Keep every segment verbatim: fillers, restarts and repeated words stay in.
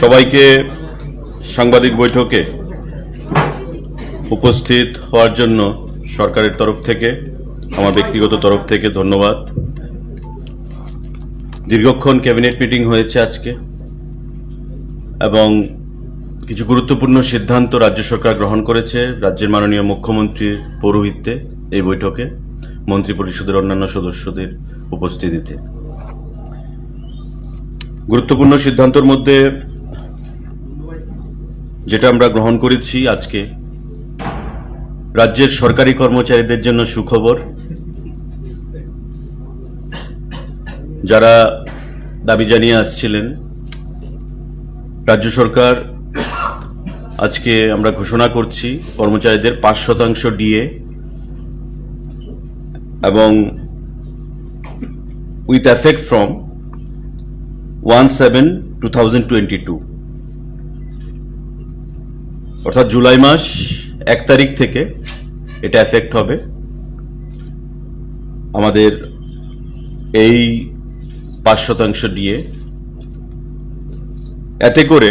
সবাইকে সাংবাদিক বৈঠকে উপস্থিত হওয়ার জন্য সরকারের তরফ থেকে, আমার ব্যক্তিগত তরফ থেকে ধন্যবাদ। দীর্ঘক্ষণ ক্যাবিনেট মিটিং হয়েছে আজকে এবং কিছু গুরুত্বপূর্ণ সিদ্ধান্ত রাজ্য সরকার গ্রহণ করেছে রাজ্যের মাননীয় মুখ্যমন্ত্রীর পৌরোহিত্যে এই বৈঠকে মন্ত্রিপরিষদের অন্যান্য সদস্যদের উপস্থিতিতে। গুরুত্বপূর্ণ সিদ্ধান্তর মধ্যে যেটা আমরা গ্রহণ করেছি আজকে, রাজ্যের সরকারি কর্মচারীদের জন্য সুখবর। যারা দাবি জানিয়ে আসছিলেন, রাজ্য সরকার আজকে আমরা ঘোষণা করছি কর্মচারীদের পাঁচ শতাংশ ডিএ এবং with effect from one seven two thousand twenty two, অর্থাৎ জুলাই মাস এক তারিখ থেকে এটা এফেক্ট হবে। আমাদের এই পাঁচ শতাংশ ডিএ, এতে করে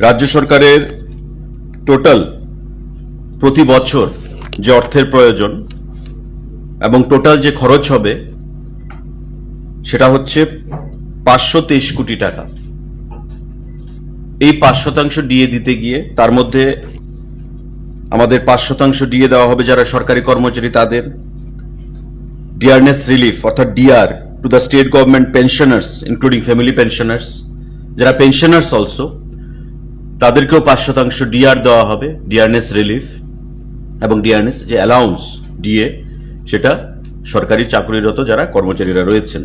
রাজ্য সরকারের টোটাল প্রতি বছর যে অর্থের প্রয়োজন এবং টোটাল যে খরচ হবে, সেটা হচ্ছে পাঁচশো তেইশ কোটি টাকা। এই পাঁচ শতাংশ ডিএ দিতে গিয়ে, তার মধ্যে আমাদের পাঁচ শতাংশ ডিএ দেওয়া হবে যারা সরকারি কর্মচারী তাদের, dearness relief অর্থাৎ DR to the state government pensioners including family pensioners, যারা পেনশনার্স অলসো, তাদেরকেও পাঁচ শতাংশ ডিআর দেওয়া হবে, ডিআরনেস রিলিফ এবং ডিআরনেস যে অ্যালাউন্স, ডিএ, সেটা সরকারি চাকরিরত যারা কর্মচারীরা রয়েছেন।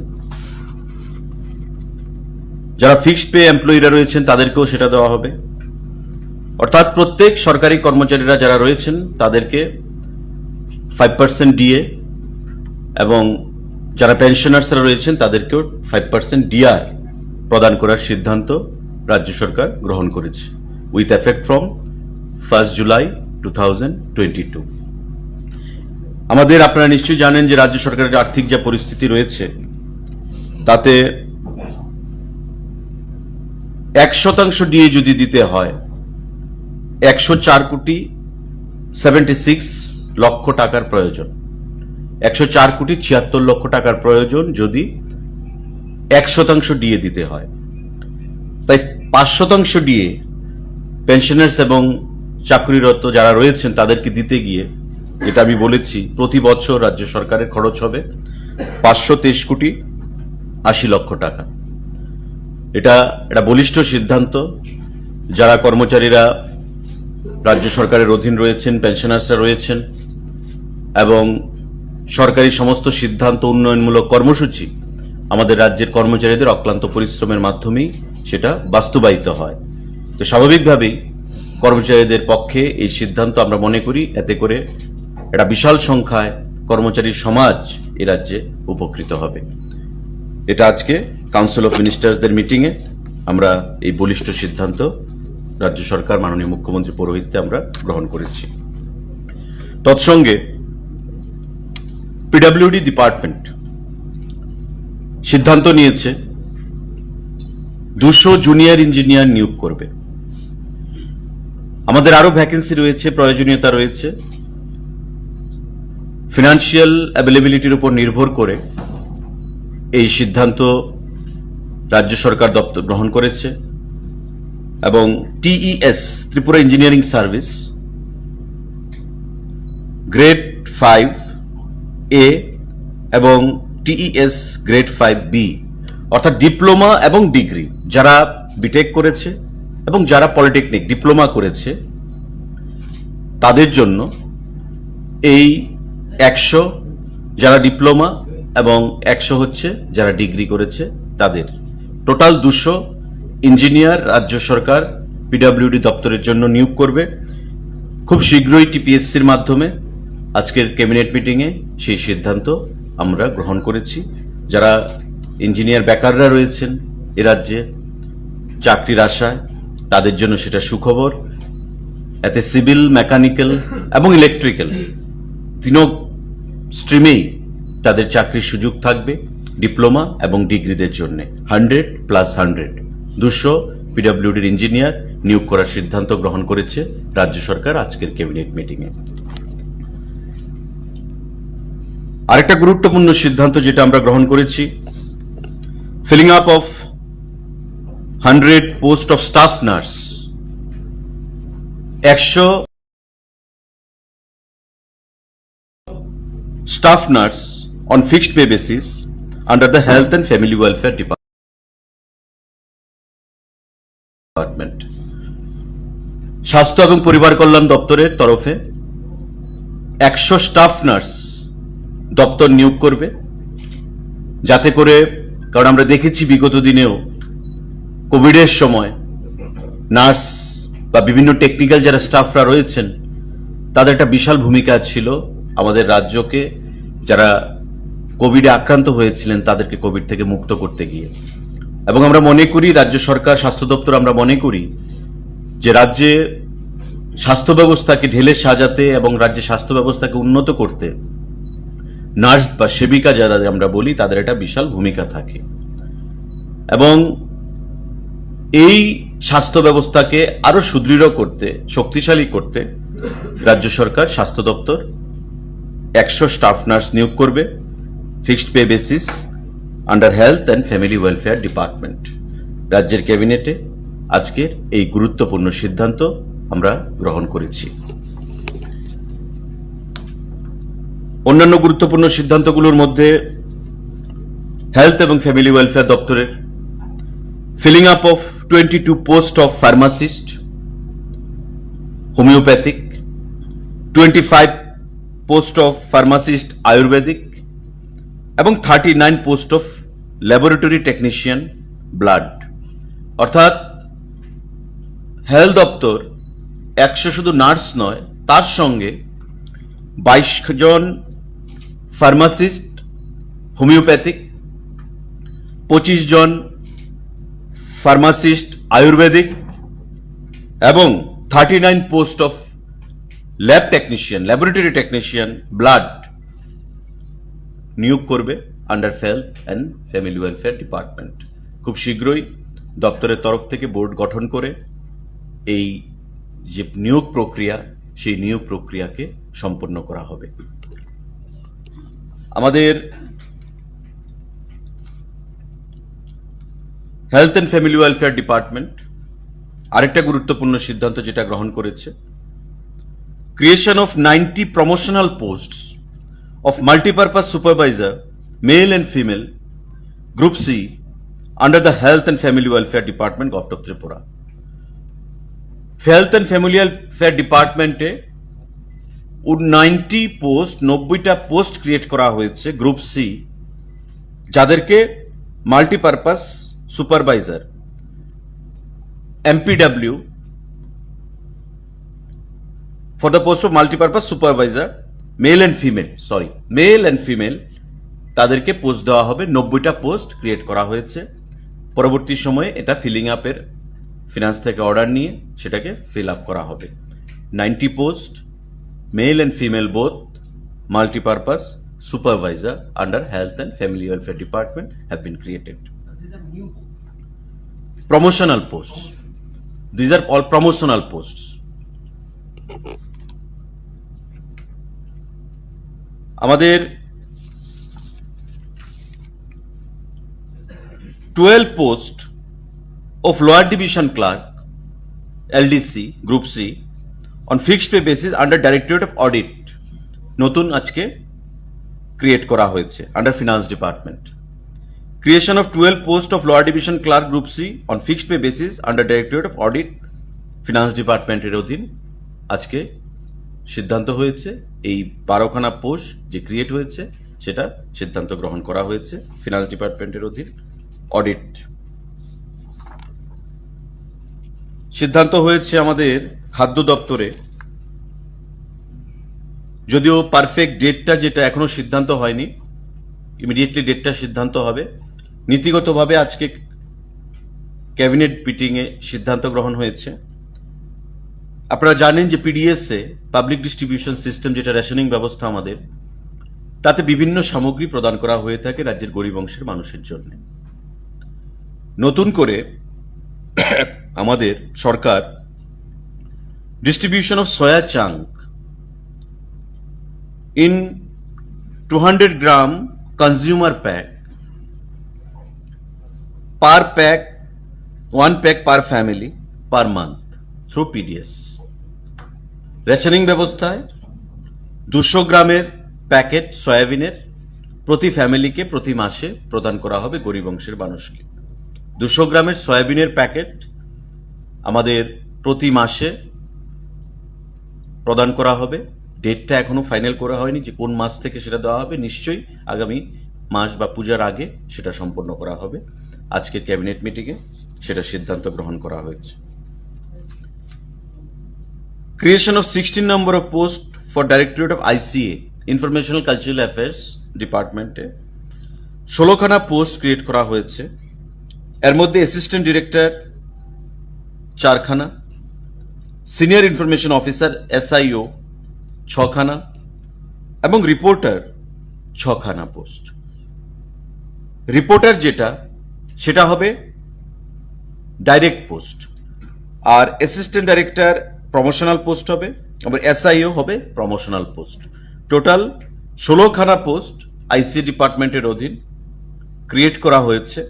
যারা ফিক্সড পে এমপ্লয়িরা রয়েছেন, তাদেরকেও সেটা দেওয়া হবে। অর্থাৎ প্রত্যেক সরকারি কর্মচারীরা যারা রয়েছেন, তাদেরকে ফাইভ পার্সেন্ট ডিএ এবং যারা পেনশনার্সরা রয়েছেন, তাদেরকেও ফাইভ পার্সেন্ট ডিআর প্রদান করার সিদ্ধান্ত রাজ্য সরকার গ্রহণ করেছে, with effect from first July two thousand twenty two। আমাদের, আপনারা নিশ্চয়ই জানেন যে রাজ্য সরকারের আর্থিক যে পরিস্থিতি রয়েছে, তাতে এক শতাংশ ডিএ যদি দিতে হয়, একশো চার কোটি সেভেন্টি সিক্স লক্ষ টাকার প্রয়োজন। একশো চার কোটি ছিয়াত্তর লক্ষ টাকার প্রয়োজন যদি এক শতাংশ ডিএ দিতে হয়। তাই পাঁচ শতাংশ ডিএ পেনশনার্স এবং চাকরিরত যারা রয়েছেন, তাদেরকে দিতে গিয়ে, যেটা আমি বলেছি, প্রতি বছর রাজ্য সরকারের খরচ হবে পাঁচশো তেইশ কোটি আশি লক্ষ টাকা। এটা একটা বলিষ্ঠ সিদ্ধান্ত। যারা কর্মচারীরা রাজ্য সরকারের অধীন রয়েছেন, পেনশনার্সরা রয়েছেন এবং সরকারি সমস্ত সিদ্ধান্ত, উন্নয়নমূলক কর্মসূচি আমাদের রাজ্যের কর্মচারীদের অক্লান্ত পরিশ্রমের মাধ্যমেই সেটা বাস্তবায়িত হয়। তো স্বাভাবিকভাবেই কর্মচারীদের পক্ষে এই সিদ্ধান্ত, আমরা মনে করি, এতে করে একটা বিশাল সংখ্যায় কর্মচারী সমাজ এ রাজ্যে উপকৃত হবে। এটা আজকে কাউন্সিল অফ মিনিস্টার্সদের মিটিংয়ে আমরা এই বলিষ্ঠ সিদ্ধান্ত রাজ্য সরকার, মাননীয় মুখ্যমন্ত্রী পৌরোহিত্যে আমরা গ্রহণ করেছি। তৎসঙ্গে পিডব্লিউডি ডিপার্টমেন্ট সিদ্ধান্ত নিয়েছে দুশো জুনিয়র ইঞ্জিনিয়ার নিয়োগ করবে। আমাদের আরও ভ্যাকেন্সি রয়েছে, প্রয়োজনীয়তা রয়েছে। ফিনান্সিয়াল অ্যাভেলেবিলিটির উপর নির্ভর করে এই সিদ্ধান্ত রাজ্য সরকার দপ্তর গ্রহণ করেছে এবং TES, Tripura engineering service, grade five A এবং টিইএস গ্রেড ফাইভ বি, অর্থাৎ ডিপ্লোমা এবং ডিগ্রি, যারা বিটেক করেছে এবং যারা পলিটেকনিক ডিপ্লোমা করেছে, তাদের জন্য এই একশো যারা ডিপ্লোমা এবং একশো হচ্ছে যারা ডিগ্রি করেছে তাদের। টোটাল দুশো ইঞ্জিনিয়ার রাজ্য সরকার পিডব্লিউডি দপ্তরের জন্য নিয়োগ করবে। খুব শীঘ্রই টিপিএসসির মাধ্যমে আজকের ক্যাবিনেট মিটিংয়ে সেই সিদ্ধান্ত আমরা গ্রহণ করেছি। যারা ইঞ্জিনিয়ার বেকাররা রয়েছেন এ রাজ্যে চাকরির আশায়, তাদের জন্য সেটা সুখবর। এতে সিভিল, মেকানিক্যাল এবং ইলেকট্রিক্যাল তিনও স্ট্রিমেই তাদের চাকরির সুযোগ থাকবে। ডিপ্লোমা এবং ডিগ্রিদের জন্য হান্ড্রেড প্লাস হান্ড্রেড, দুশো পিডব্লিউডির ইঞ্জিনিয়ার নিয়োগ করার সিদ্ধান্ত গ্রহণ করেছে রাজ্য সরকার আজকের ক্যাবিনেট মিটিংয়ে। আরেকটা গুরুত্বপূর্ণ সিদ্ধান্ত যেটা আমরা গ্রহণ করেছি, filling up of hundred post of staff nurse, একশো staff nurse on fixed pay basis under the Health and Family Welfare Department. স্বাস্থ্য এবং পরিবার কল্যাণ দপ্তরের তরফে একশো স্টাফ নার্স দপ্তর নিয়োগ করবে, যাতে করে, কারণ আমরা দেখেছি বিগত দিনেও কোভিডের সময় নার্স বা বিভিন্ন টেকনিক্যাল যারা স্টাফরা রয়েছেন, তাদের একটা বিশাল ভূমিকা ছিল আমাদের রাজ্যকে, যারা কোভিডে আক্রান্ত হয়েছিলেন তাদেরকে কোভিড থেকে মুক্ত করতে গিয়ে। এবং আমরা মনে করি, রাজ্য সরকার, স্বাস্থ্য দপ্তর, আমরা মনে করি যে রাজ্যে স্বাস্থ্য ব্যবস্থাকে ঢেলে সাজাতে এবং রাজ্যের স্বাস্থ্য ব্যবস্থাকে উন্নত করতে নার্স বা সেবিকা যারা আমরা বলি, তাদের একটা বিশাল ভূমিকা থাকে। এবং এই স্বাস্থ্য ব্যবস্থাকে আরো সুদৃঢ় করতে, শক্তিশালী করতে রাজ্য সরকার স্বাস্থ্য দপ্তর একশো স্টাফ নার্স নিয়োগ করবে, fixed pay basis, under Health and Family Welfare Department। রাজ্যের ক্যাবিনেটে আজকের এই গুরুত্বপূর্ণ সিদ্ধান্ত আমরা গ্রহণ করেছি। অন্যান্য গুরুত্বপূর্ণ সিদ্ধান্তগুলোর মধ্যে হেলথ এবং ফ্যামিলি ওয়েলফেয়ার দপ্তরের filling up of twenty two post of pharmacist homeopathic, twenty five post of pharmacist Ayurvedic এবং thirty nine post of laboratory technician blood. অর্থাৎ হেলথ দপ্তর একশো শুধু নার্স নয়, তার সঙ্গে বাইশ জন ফার্মাসিস্ট হোমিওপ্যাথিক, পঁচিশ জন ফার্মাসিস্ট আয়ুর্বেদিক এবং thirty nine post of lab technician, laboratory technician blood নিয়োগ করবে under health and family welfare department. খুব শীঘ্রই দপ্তরের তরফ থেকে বোর্ড গঠন করে এই যে নিয়োগ প্রক্রিয়া, সেই নিয়োগ প্রক্রিয়াকে সম্পন্ন করা হবে। আমাদের health and family welfare department আরেকটা গুরুত্বপূর্ণ সিদ্ধান্ত যেটা গ্রহণ করেছে, creation of ninety promotional posts of multipurpose supervisor, male and female, Group C, under the Health and Family Welfare Department, Govt of Tripura। Health and family welfare ডিপার্টমেন্টে ninety post, নব্বইটা post create করা হয়েছে group C, যাদেরকে multipurpose supervisor, MPW, for the post of multipurpose supervisor, male and female, sorry, male and female, তাদেরকে পোস্ট দেওয়া হবে। নব্বইটা post create করা হয়েছে। পরবর্তী সময়ে এটা ফিলিং আপের ফিনান্স থেকে অর্ডার নিয়ে সেটাকে ফিল আপ করা হবে। Ninety post, male and female both, multipurpose supervisor under Health and Family Welfare Department have been created. Promotional posts. These are all promotional posts. আমাদের twelve post of lower division clerk, LDC, group C, on fixed pay basis under Directorate of Audit নতুন আজকে ক্রিয়েট করা হয়েছে under finance department. Creation of twelve post of Lower Division Clerk Group C on fixed pay basis under Directorate of Audit, finance ডিপার্টমেন্টের অধীন আজকে সিদ্ধান্ত হয়েছে। এই বারোখানা পোস্ট যে ক্রিয়েট হয়েছে, সেটা সিদ্ধান্ত গ্রহণ করা হয়েছে ফিনান্স ডিপার্টমেন্টের অধীন। অডিট সিদ্ধান্ত হয়েছে আমাদের খাদ্য দপ্তরে, যদিও পারফেক্ট ডেটটা যেটা এখনো সিদ্ধান্ত হয়নি, ইমিডিয়েটলি ডেটটা সিদ্ধান্ত হবে। নীতিগতভাবে আজকে ক্যাবিনেট মিটিংয়ে সিদ্ধান্ত গ্রহণ হয়েছে। আপনারা জানেন যে পিডিএসএ, পাবলিক ডিস্ট্রিবিউশন সিস্টেম, যেটা রেশনিং ব্যবস্থা আমাদের, তাতে বিভিন্ন সামগ্রী প্রদান করা হয়ে থাকে রাজ্যের গরিব অংশের মানুষের জন্য। নতুন করে আমাদের সরকার distribution of soya chunk in two hundred gram consumer pack, per pack, one pack per family per month through P D S. Rationing ব্যবস্থায় দুশো গ্রামের প্যাকেট সয়াবিনের প্রতি ফ্যামিলিকে প্রতি মাসে প্রদান করা হবে গরিব অংশের মানুষকে। দুশো গ্রামের সয়াবিনের প্যাকেট আমাদের প্রতি মাসে প্রদান করা হবে। ডেটটা এখনো ফাইনাল করা হয়নি যে কোন মাস থেকে সেটা দেওয়া হবে, নিশ্চয়ই আগামী মাস বা পূজার আগে সেটা সম্পন্ন করা হবে। আজকের ক্যাবিনেট মিটিংয়ে সেটা সিদ্ধান্ত গ্রহণ করা হয়েছে। Creation of sixteen number of post for Directorate of I C A, Informational Cultural Affairs ডিপার্টমেন্টে ষোলোখানা পোস্ট ক্রিয়েট করা হয়েছে। এর মধ্যে অ্যাসিস্ট্যান্ট ডিরেক্টর চারখানা, সিনিয়র ইনফরমেশন অফিসার, এসআইও, ছখানা এবং রিপোর্টার ছখানা পোস্ট। রিপোর্টার যেটা, সেটা হবে ডাইরেক্ট পোস্ট, আর অ্যাসিস্ট্যান্ট ডাইরেক্টর প্রমোশনাল পোস্ট হবে, আবার এসআইও হবে প্রমোশনাল পোস্ট। টোটাল ষোলোখানা পোস্ট আইসি ডিপার্টমেন্টের অধীন ক্রিয়েট করা হয়েছে।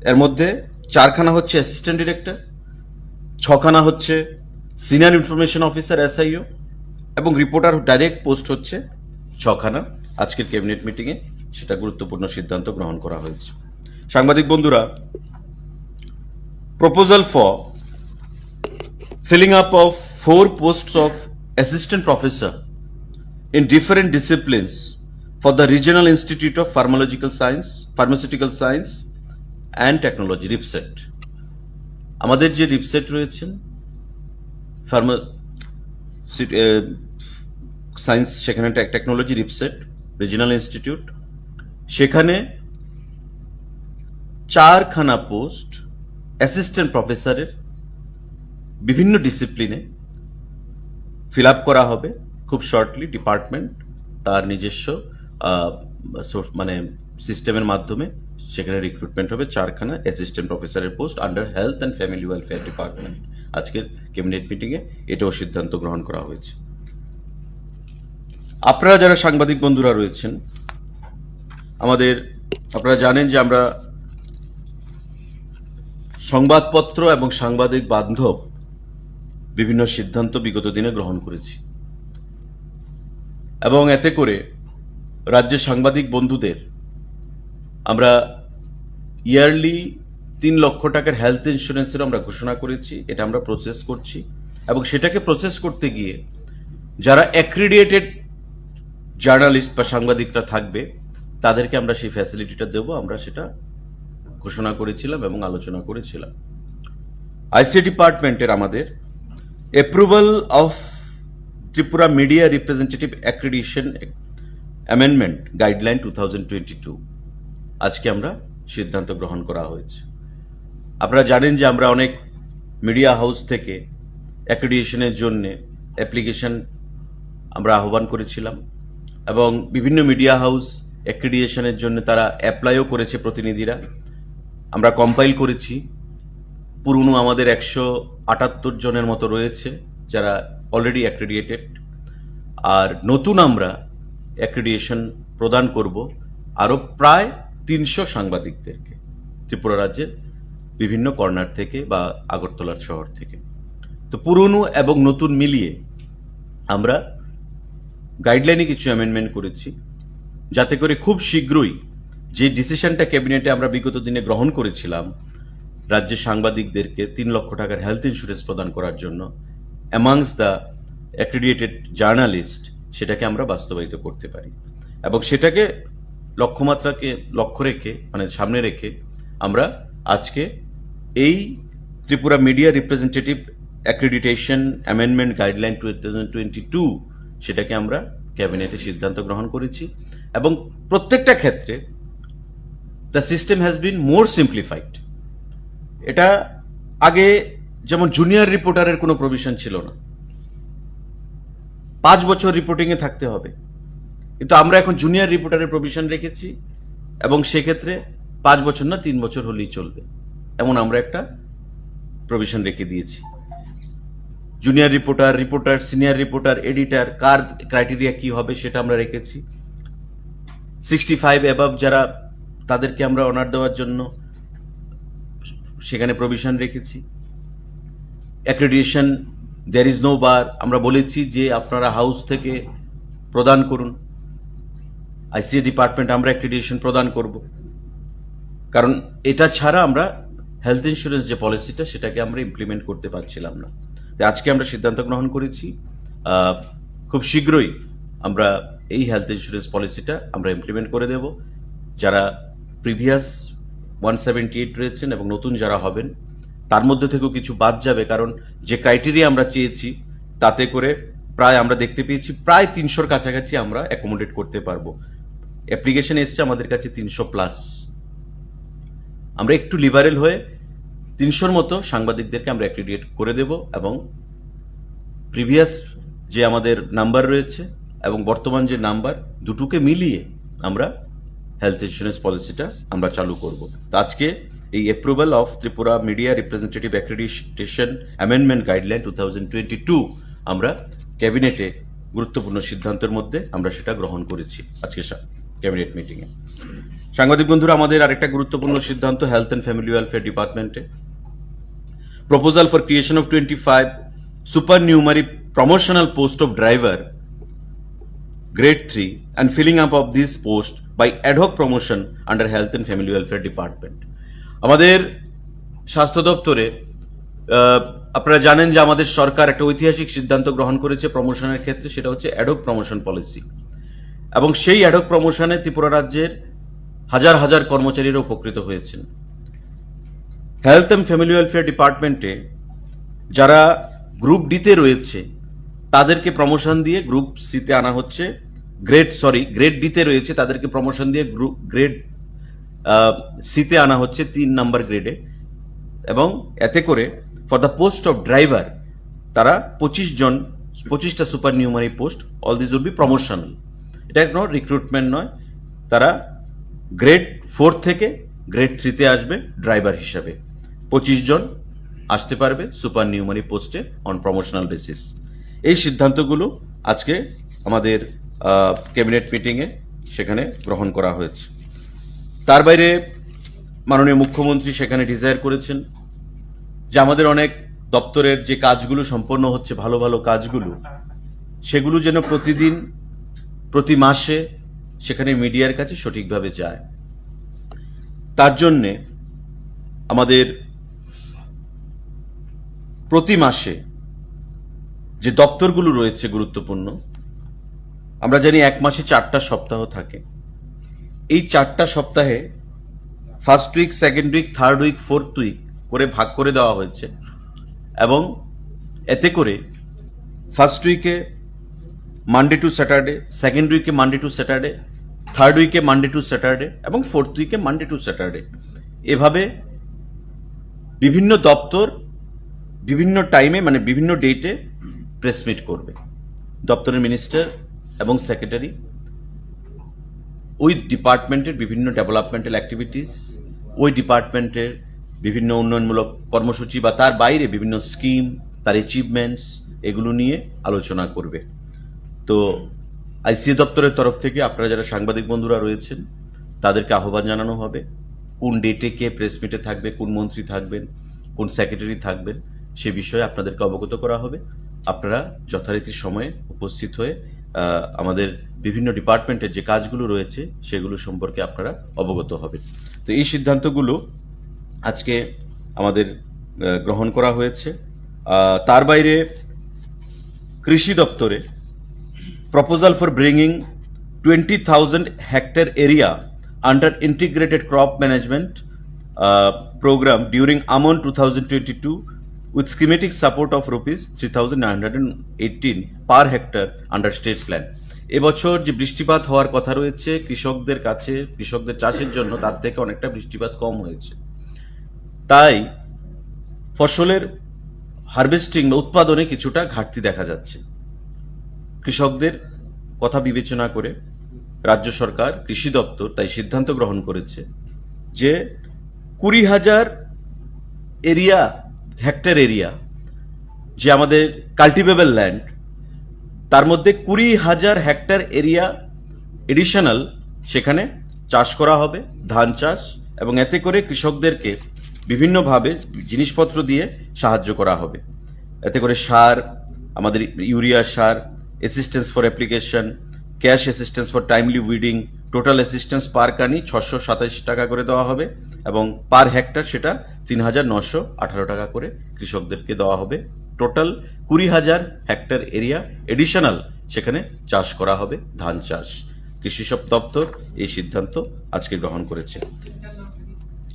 এর মধ্যে চারখানা হচ্ছে অ্যাসিস্ট্যান্ট ডিরেক্টর, ছখানা হচ্ছে সিনিয়র ইনফরমেশন অফিসার, এসআইও, এবং রিপোর্টার ডাইরেক্ট পোস্ট হচ্ছে ছখানা। আজকের ক্যাবিনেট মিটিংয়ে সেটা গুরুত্বপূর্ণ সিদ্ধান্ত গ্রহণ করা হয়েছে। সাংবাদিক বন্ধুরা, proposal for filling up of four posts of assistant professor in different disciplines for the Regional Institute of Pharmacological Science, Pharmaceutical Science and Technology, রিপসেট। আমাদের যে রিপসেট রয়েছেন, ফার্মা সায়েন্স, সেখানে টেকনোলজি রিপসেট, রিজিনাল ইনস্টিটিউট, সেখানে চারখানা পোস্ট অ্যাসিস্ট্যান্ট প্রফেসরের বিভিন্ন ডিসিপ্লিনে ফিল আপ করা হবে খুব শর্টলি। ডিপার্টমেন্ট তার নিজস্ব আহ, সোর্স, মানে সিস্টেমের মাধ্যমে সেখানে রিক্রুটমেন্ট হবে চারখানা অ্যাসিস্ট্যান্ট প্রফেসরের post under health and family welfare department. আজকের ক্যাবিনেট মিটিংয়ে এটাও সিদ্ধান্ত গ্রহণ করা হয়েছে। আপনারা যারা সাংবাদিক বন্ধুরা রয়েছেন, আমাদের, আপনারা জানেন যে আমরা সংবাদপত্র এবং সাংবাদিক বান্ধব বিভিন্ন সিদ্ধান্ত বিগত দিনে গ্রহণ করেছি, এবং এতে করে রাজ্যের সাংবাদিক বন্ধুদের আমরা ইয়ারলি তিন লক্ষ টাকার হেলথ ইন্স্যুরেন্সেরও আমরা ঘোষণা করেছি। এটা আমরা প্রসেস করছি, এবং সেটাকে প্রসেস করতে গিয়ে যারা অ্যাক্রিডিয়েটেড জার্নালিস্ট বা সাংবাদিকরা থাকবে, তাদেরকে আমরা সেই ফ্যাসিলিটিটা দেবো। আমরা সেটা ঘোষণা করেছিলাম এবং আলোচনা করেছিলাম। আইসি ডিপার্টমেন্টের আমাদের approval of Tripura media representative accreditation amendment guideline two thousand twenty two, আজকে আমরা সিদ্ধান্ত গ্রহণ করা হয়েছে। আপনারা জানেন যে আমরা অনেক মিডিয়া হাউস থেকে অ্যাক্রিডিয়েশনের জন্য অ্যাপ্লিকেশন আমরা আহ্বান করেছিলাম, এবং বিভিন্ন মিডিয়া হাউস অ্যাক্রিডিয়েশনের জন্য তারা অ্যাপ্লাইও করেছে প্রতিনিধিরা। আমরা কম্পাইল করেছি, পুরনো আমাদের একশো আটাত্তর জনের মতো রয়েছে যারা অলরেডি অ্যাক্রিডিয়েটেড, আর নতুন আমরা অ্যাক্রিডিয়েশন প্রদান করব আরও প্রায় তিনশো সাংবাদিকদেরকে ত্রিপুরা রাজ্যের বিভিন্ন কর্নার থেকে বা আগরতলার শহর থেকে। তো পুরনো এবং নতুন মিলিয়ে আমরা গাইডলাইনে কিছু অ্যামেন্ডমেন্ট করেছি, যাতে করে খুব শীঘ্রই যে ডিসিশনটা ক্যাবিনেটে আমরা বিগত দিনে গ্রহণ করেছিলাম রাজ্যের সাংবাদিকদেরকে তিন লক্ষ টাকার হেলথ ইন্স্যুরেন্স প্রদান করার জন্য অ্যামাংস দ্য অ্যাক্রিডিয়েটেড জার্নালিস্ট, সেটাকে আমরা বাস্তবায়িত করতে পারি। এবং সেটাকে লক্ষ্যমাত্রাকে লক্ষ্য রেখে, মানে সামনে রেখে, আমরা আজকে এই Tripura media representative accreditation amendment guideline two thousand twenty two, সেটাকে আমরা ক্যাবিনেটে সিদ্ধান্ত গ্রহণ করেছি। এবং প্রত্যেকটা ক্ষেত্রে the system has been more simplified। এটা আগে যেমন জুনিয়র রিপোর্টারের কোনো প্রভিশন ছিল না, পাঁচ বছর রিপোর্টিংয়ে থাকতে হবে, কিন্তু আমরা এখন জুনিয়র রিপোর্টারের প্রভিশন রেখেছি এবং সেক্ষেত্রে পাঁচ বছর না, তিন বছর হলেই চলবে, এমন আমরা একটা প্রভিশন রেখে দিয়েছি। Junior reporter, reporter, senior reporter, editor, কার ক্রাইটেরিয়া কি হবে সেটা আমরা রেখেছি। সিক্সটি ফাইভ অ্যাবাভ যারা, তাদেরকে আমরা অনার দেওয়ার জন্য সেখানে প্রভিশন রেখেছি। Accreditation, there is no bar, আমরা বলেছি যে আপনারা হাউস থেকে প্রদান করুন। আইসিএ ডিপার্টমেন্ট আমরা অ্যাক্রিডিটেশন প্রদান করব, কারণ এটা ছাড়া আমরা হেলথ ইন্স্যুরেন্স যে পলিসিটা, সেটাকে আমরা ইমপ্লিমেন্ট করতে পারছিলাম না। তাই আজকে আমরা সিদ্ধান্ত গ্রহণ করেছি, আহ, খুব শীঘ্রই আমরা এই হেলথ ইন্স্যুরেন্স পলিসিটা আমরা ইমপ্লিমেন্ট করে দেব। যারা প্রিভিয়াস ওয়ান সেভেন্টি এইট রয়েছেন এবং নতুন যারা হবেন, তার মধ্যে থেকেও কিছু বাদ যাবে, কারণ যে ক্রাইটেরিয়া আমরা চেয়েছি, তাতে করে প্রায় আমরা দেখতে পেয়েছি প্রায় তিনশোর কাছাকাছি আমরা অ্যাকোমোডেট করতে পারবো। অ্যাপ্লিকেশন এসছে আমাদের কাছে তিনশো প্লাস। আমরা একটু লিবারেল হয়ে তিনশোর মতো সাংবাদিকদেরকে আমরা অ্যাক্রিডিটেট করে দেব এবং প্রিভিয়াস যে আমাদের নাম্বার রয়েছে এবং বর্তমান যে নাম্বার, দুটোকে মিলিয়ে আমরা হেলথ ইন্স্যুরেন্স পলিসিটা আমরা চালু করব। তো আজকে এই approval of Tripura media representative accreditation amendment guideline two thousand twenty two আমরা ক্যাবিনেটে গুরুত্বপূর্ণ সিদ্ধান্তের মধ্যে আমরা সেটা গ্রহণ করেছি আজকে সা-, ক্যাবিনেট মিটিংয়ে। সাংবাদিক বন্ধুরা, আমাদের আরেকটা গুরুত্বপূর্ণ সিদ্ধান্ত হেলথ অ্যান্ড ফ্যামিলি ওয়েলফেয়ার ডিপার্টমেন্টে, proposal for creation of twenty-five supernumerary promotional post of driver grade three and filling up of this post by ad hoc promotion under health and family welfare department। আমাদের স্বাস্থ্য দপ্তরে, আহ, আপনারা জানেন যে আমাদের সরকার একটা ঐতিহাসিক সিদ্ধান্ত গ্রহণ করেছে প্রমোশনের ক্ষেত্রে, সেটা হচ্ছে অ্যাডহক প্রমোশন পলিসি। এবং সেই অ্যাডহক প্রমোশনে ত্রিপুরা রাজ্যের হাজার হাজার কর্মচারীরা উপকৃত হয়েছেন। হেলথ অ্যান্ড ফ্যামিলি ওয়েলফেয়ার ডিপার্টমেন্টে যারা গ্রুপ ডিতে রয়েছে, তাদেরকে প্রমোশন দিয়ে গ্রুপ সিতে আনা হচ্ছে, গ্রেড, সরি, গ্রেড ডিতে রয়েছে, তাদেরকে প্রমোশন দিয়ে গ্রুপ, গ্রেড সিতে আনা হচ্ছে তিন নাম্বার গ্রেডে। এবং এতে করে for the post of driver তারা পঁচিশ জন, পঁচিশটা সুপার নিউমারি post, all these will be promotional। এটা কোনো রিক্রুটমেন্ট নয়। তারা গ্রেড ফোর থেকে গ্রেড থ্রিতে আসবে ড্রাইভার হিসাবে। পঁচিশ জন আসতে পারবে সুপার নিউমারি পোস্টে অন প্রমোশনাল বেসিস। এই সিদ্ধান্তগুলো আজকে আমাদের, আহ, ক্যাবিনেট মিটিংয়ে সেখানে গ্রহণ করা হয়েছে। তার বাইরে মাননীয় মুখ্যমন্ত্রী সেখানে ডিজায়ার করেছেন যে আমাদের অনেক দপ্তরের যে কাজগুলো সম্পন্ন হচ্ছে, ভালো ভালো কাজগুলো, সেগুলো যেন প্রতিদিন, প্রতি মাসে সেখানে মিডিয়ার কাছে সঠিকভাবে যায়। তার জন্যে আমাদের প্রতি মাসে যে দপ্তরগুলো রয়েছে গুরুত্বপূর্ণ, আমরা জানি এক মাসে চারটা সপ্তাহ থাকে। এই চারটা সপ্তাহে first week, second week, third week, fourth week করে ভাগ করে দেওয়া হয়েছে এবং এতে করে ফার্স্ট উইকে মানডে টু স্যাটারডে, সেকেন্ড উইকে মানডে টু স্যাটারডে, থার্ড উইকে মানডে টু স্যাটারডে এবং ফোর্থ উইকে মানডে টু স্যাটারডে, এভাবে বিভিন্ন দপ্তর বিভিন্ন টাইমে, মানে বিভিন্ন ডেটে প্রেস মিট করবে। দপ্তরের মিনিস্টার এবং সেক্রেটারি ওই ডিপার্টমেন্টের বিভিন্ন ডেভেলপমেন্টাল অ্যাক্টিভিটিস, ওই ডিপার্টমেন্টের বিভিন্ন উন্নয়নমূলক কর্মসূচি বা তার বাইরে বিভিন্ন স্কিম, তার অ্যাচিভমেন্টস, এগুলো নিয়ে আলোচনা করবে। তো আইসিএ দপ্তরের তরফ থেকে আপনারা যারা সাংবাদিক বন্ধুরা রয়েছেন, তাদেরকে আহ্বান জানানো হবে কোন ডেটে কে প্রেস মিটে থাকবে, কোন মন্ত্রী থাকবেন, কোন সেক্রেটারি থাকবেন, সে বিষয়ে আপনাদেরকে অবগত করা হবে। আপনারা যথারীতি সময়ে উপস্থিত হয়ে, আহ, আমাদের বিভিন্ন ডিপার্টমেন্টের যে কাজগুলো রয়েছে, সেগুলো সম্পর্কে আপনারা অবগত হবেন। তো এই সিদ্ধান্তগুলো আজকে আমাদের, আহ, গ্রহণ করা হয়েছে। আহ, তার বাইরে কৃষি দপ্তরে proposal for bringing twenty thousand hectare area under integrated crop management, uh, program during AMAN two thousand twenty-two with schematic support of rupees three thousand nine hundred eighteen per hectare under state plan। এবছর যে বৃষ্টিপাত হওয়ার কথা রয়েছে কৃষকদের কাছে, কৃষকদের চাষের জন্য, তার থেকে অনেকটা বৃষ্টিপাত কম হয়েছে, তাই ফসলের হারভেস্টিং বা উৎপাদনে কিছুটা ঘাটতি দেখা যাচ্ছে। কৃষকদের কথা বিবেচনা করে রাজ্য সরকার, কৃষি দপ্তর তাই সিদ্ধান্ত গ্রহণ করেছে যে কুড়ি হাজার এরিয়া, হেক্টর এরিয়া, যে আমাদের কাল্টিভেবল ল্যান্ড, তার মধ্যে কুড়ি হাজার হেক্টর এরিয়া এডিশনাল সেখানে চাষ করা হবে, ধান চাষ, এবং এতে করে কৃষকদেরকে বিভিন্নভাবে জিনিসপত্র দিয়ে সাহায্য করা হবে। এতে করে সার, আমাদের ইউরিয়া সার, assistance for application, cash assistance for timely weeding, total assistance per কানি ছশো সাতাশ টাকা করে দেওয়া হবে এবং পার হেক্টর সেটা তিন হাজার নশো আঠারো টাকা করে কৃষকদেরকে দেওয়া হবে। টোটাল কুড়ি হাজার হেক্টর এরিয়া এডিশনাল সেখানে চাষ করা হবে, ধান চাষ। কৃষি সব দপ্তর এই সিদ্ধান্ত আজকে গ্রহণ করেছে।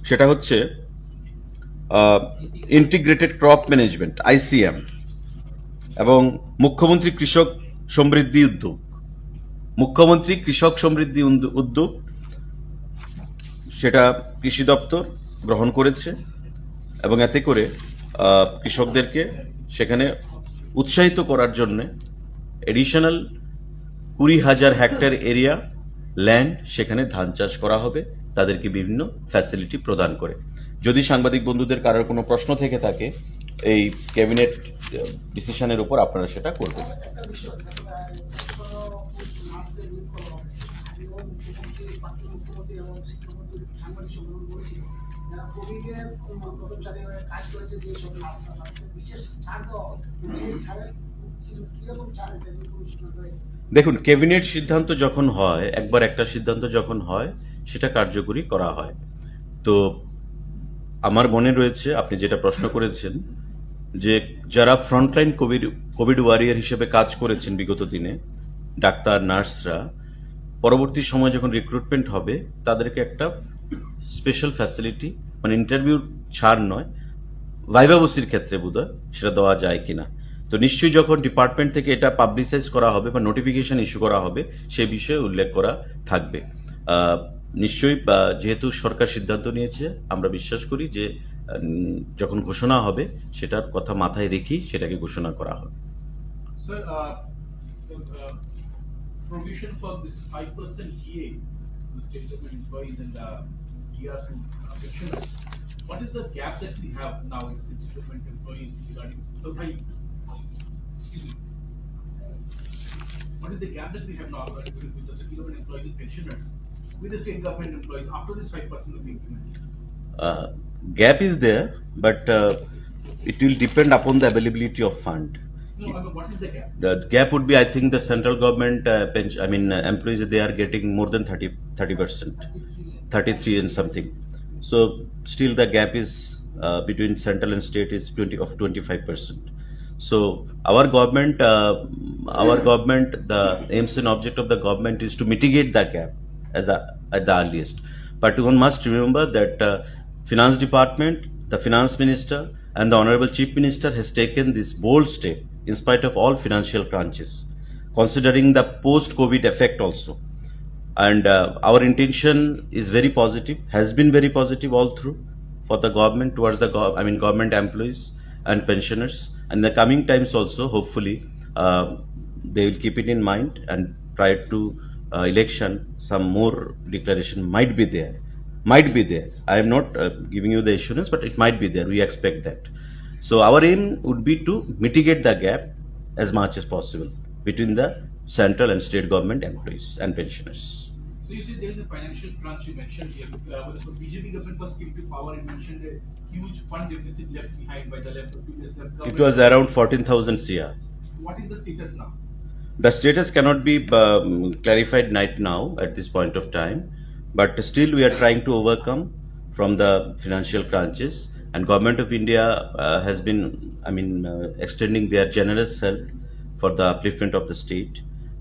সেটা হচ্ছে ইন্টিগ্রেটেড ক্রপ ম্যানেজমেন্ট, আইসিএম, এবং মুখ্যমন্ত্রী কৃষক সমৃদ্ধি উদ্যোগ, মুখ্যমন্ত্রী কৃষক সমৃদ্ধি উদ্যো- উদ্যোগ, সেটা কৃষি দপ্তর গ্রহণ করেছে এবং এতে করে আহ, কৃষকদেরকে সেখানে উৎসাহিত করার জন্য এডিশনাল কুড়ি হাজার হেক্টর এরিয়া ল্যান্ড সেখানে ধান চাষ করা হবে, তাদেরকে বিভিন্ন ফ্যাসিলিটি প্রদান করে। যদি সাংবাদিক বন্ধুদের কারোর কোনো প্রশ্ন থেকে থাকে এই ক্যাবিনেট ডিসিশনের উপর, আপনারা সেটা করবেন। দেখুন, ক্যাবিনেট সিদ্ধান্ত যখন হয়, একবার একটা সিদ্ধান্ত যখন হয়, সেটা কার্যকরী করা হয়। তো আমার মনে রয়েছে, আপনি যেটা প্রশ্ন করেছেন, যে যারা ফ্রন্টলাইন কোভিড, কোভিড ওয়ারিয়র হিসেবে কাজ করেছেন বিগত দিনে, ডাক্তার, নার্সরা, পরবর্তী সময় যখন রিক্রুটমেন্ট হবে, তাদেরকে একটা স্পেশাল ফ্যাসিলিটি, মানে ইন্টারভিউ ছাড় নয়, ভাইবা বসির ক্ষেত্রে বোধহয় সেটা দেওয়া যায় কিনা। তো নিশ্চয়ই যখন ডিপার্টমেন্ট থেকে এটা পাবলিসাইজ করা হবে বা নোটিফিকেশন ইস্যু করা হবে, সে বিষয়ে উল্লেখ করা থাকবে। আহ, নিশ্চয়ই, আহ, যেহেতু সরকার সিদ্ধান্ত নিয়েছে, আমরা বিশ্বাস করি যে, উম, যখন ঘোষণা হবে, সেটার কথা মাথায় রেখেই সেটাকে ঘোষণা করা হবে। Sir, uh, the, uh, provision for this five percent D A to the state government employees and, uh, D R to, uh, pensioners. What is the gap that we have now with state government employees regarding, so, excuse me, what is the gap that we have now, uh, with, with the state government employees and pensioners, with the state government employees after this five percent will be implemented? Uh, gap is there, but, uh, it will depend upon the availability of fund. No, I mean, what is the gap? The gap would be, I think, the central government, uh, pension, I mean, uh, employees, they are getting more than thirty, thirty percent, thirty-three and something. So still the gap is, uh, between central and state is twenty, of twenty-five percent. So our government, uh, our government, the aims and object of the government is to mitigate the gap as a, at the earliest. But one must remember that, uh, finance department, the finance minister, and the Honorable Chief Minister has taken this bold step in spite of all financial crunches, considering the post-COVID effect also. And, uh, our intention is very positive, has been very positive all through for the government, towards the gov-, I mean, government employees and pensioners. And in the coming times also, hopefully, uh, they will keep it in mind and prior to, uh, election, some more declaration might be there. Might be there. I am not, uh, giving you the assurance, but it might be there. We expect that. So our aim would be to mitigate the gap as much as possible between the central and state government employees and pensioners. So you see, there is a financial crunch you mentioned here. Uh, when the B J P government first came to power, you mentioned a huge fund deficit left behind by the left, previous left government. It was around fourteen thousand C R. What is the status now? The status cannot be, um, clarified right now at this point of time, but still we are trying to overcome from the financial crunches, and Government of India, uh, has been, I mean, uh, extending their generous help for the upliftment of the state,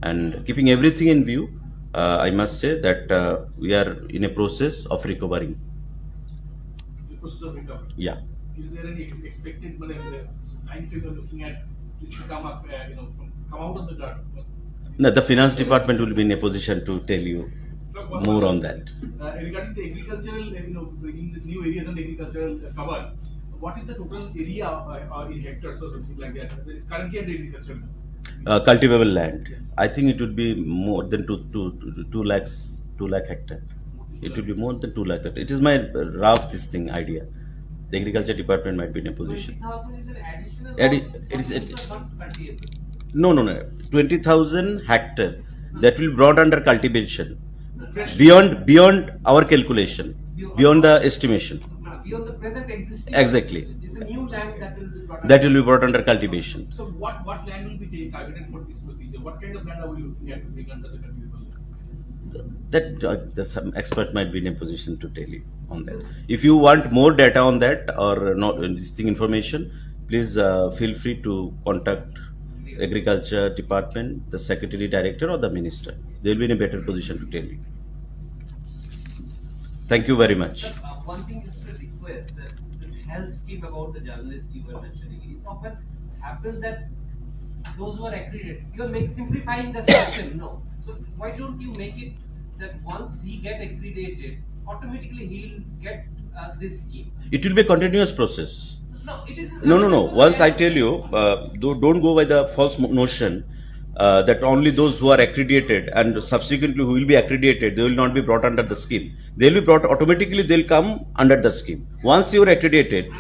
and keeping everything in view, uh, I must say that, uh, we are in a process of recovering. The process of recovery. Yeah. Is there any expected, মানে, time frame you're looking at this to come up, uh, you know, from, come out of the dirt? No, the finance department will be in a position to tell you more on that. Uh, regarding the agricultural, uh, you know, bringing these new areas and agricultural, uh, cover, what is the total area, uh, uh, in hectares or something like that that is currently under agriculture? Uh, cultivable land. I think it would be more than two, two, two, two lakhs, two lakh hectare. It would be more than two lakh hectare. It is my rough this thing idea. The agriculture department might be in a position. Addi- it is- it- No, no, no. Twenty thousand hectare that will brought under cultivation beyond beyond our calculation, beyond the estimation. Beyond the present existing. Exactly. It's a new land that will be brought under. That will be brought under cultivation. So what, what land will be ta- targeted for this procedure? What kind of land are we looking at to bring under the cultivable land? That, uh, the, some expert might be in a position to tell you on that. If you want more data on that or not, uh, this thing information, please, uh, feel free to contact agriculture department, the secretary director or the minister. They will be in a better position to tell you. Thank you very much. Sir, uh, one thing is a request that the health scheme about the journalist you were mentioning, it often happens that those who are accredited, you are make, simplifying the system, no? So why don't you make it that once he get accredited, automatically he'll get, uh, this scheme? It will be a continuous process. No, it is. No, no, no. Once I tell you, uh, do, don't go by the false mo- notion uh, that only those who are accredited and subsequently who will be accredited, they will not be brought under the scheme. They will be brought automatically, they'll come under the scheme. Once you are accredited,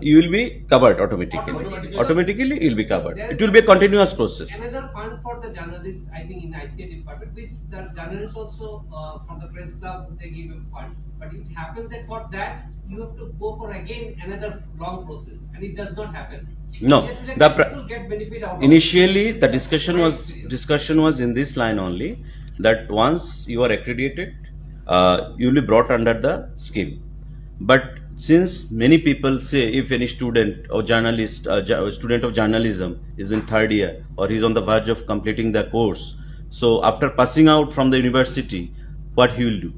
you will be covered automatically. Automatically. Automatically, you will be covered. It will be a continuous process. Another fund for the journalist, I think, in I C A department, which the journalists also, uh, from the press club, they give a fund. But it happens that for that, you have to go for again another long process, and it does not happen. No, the pr- people get benefit out of it. Initially, the discussion was, discussion was in this line only, that once you are accredited, uh, you will be brought under the scheme. But since many people say, if any student or journalist, uh, ju- student of journalism is in third year or he's on the verge of completing the course, so after passing out from the university, what he will do?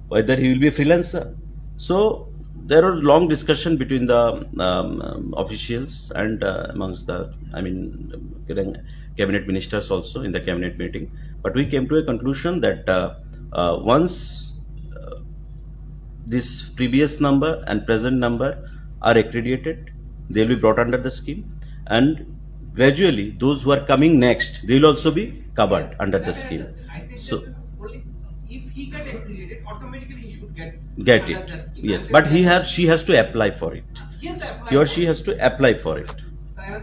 Whether he will be a freelancer? So there are long discussion between the um, um, officials and uh, amongst the, I mean, cabinet ministers also in the cabinet meeting. But we came to a conclusion that uh, uh, once uh, this previous number and present number are accredited, they will be brought under the scheme, and gradually those who are coming next, they will also be covered under the scheme. So if he get accredited, automatically he should get. Get it. Yes, but he have she has to apply for it. He or she has to apply for it.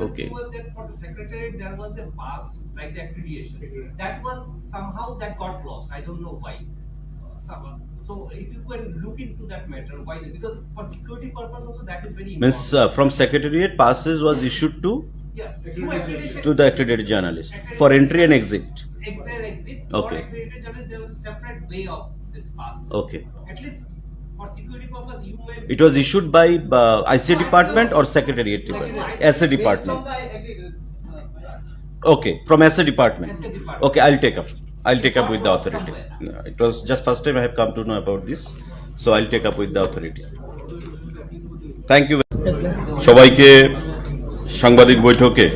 Okay. Secretariat, there was a pass, like the accreditation. That was somehow that got lost. I don't know why. Uh, someone. So if you can look into that matter, why? Because for security purpose also that is very important. Means uh, from secretariat passes was issued to, yeah, to the accredited journalist for entry and exit. Exit and exit. Okay. For accredited journalist, there was a separate way of this pass. Okay. At least for security purpose, you may. It was issued by uh, I C A department or secretariat department? S A department. Okay, from S A department. Okay, I'll take up. I'll take up with the authority. Yeah, it was just first time I have come to know about this, so I'll take up with the authority. Thank you. সবাইকে সাংবাদিক বৈঠকে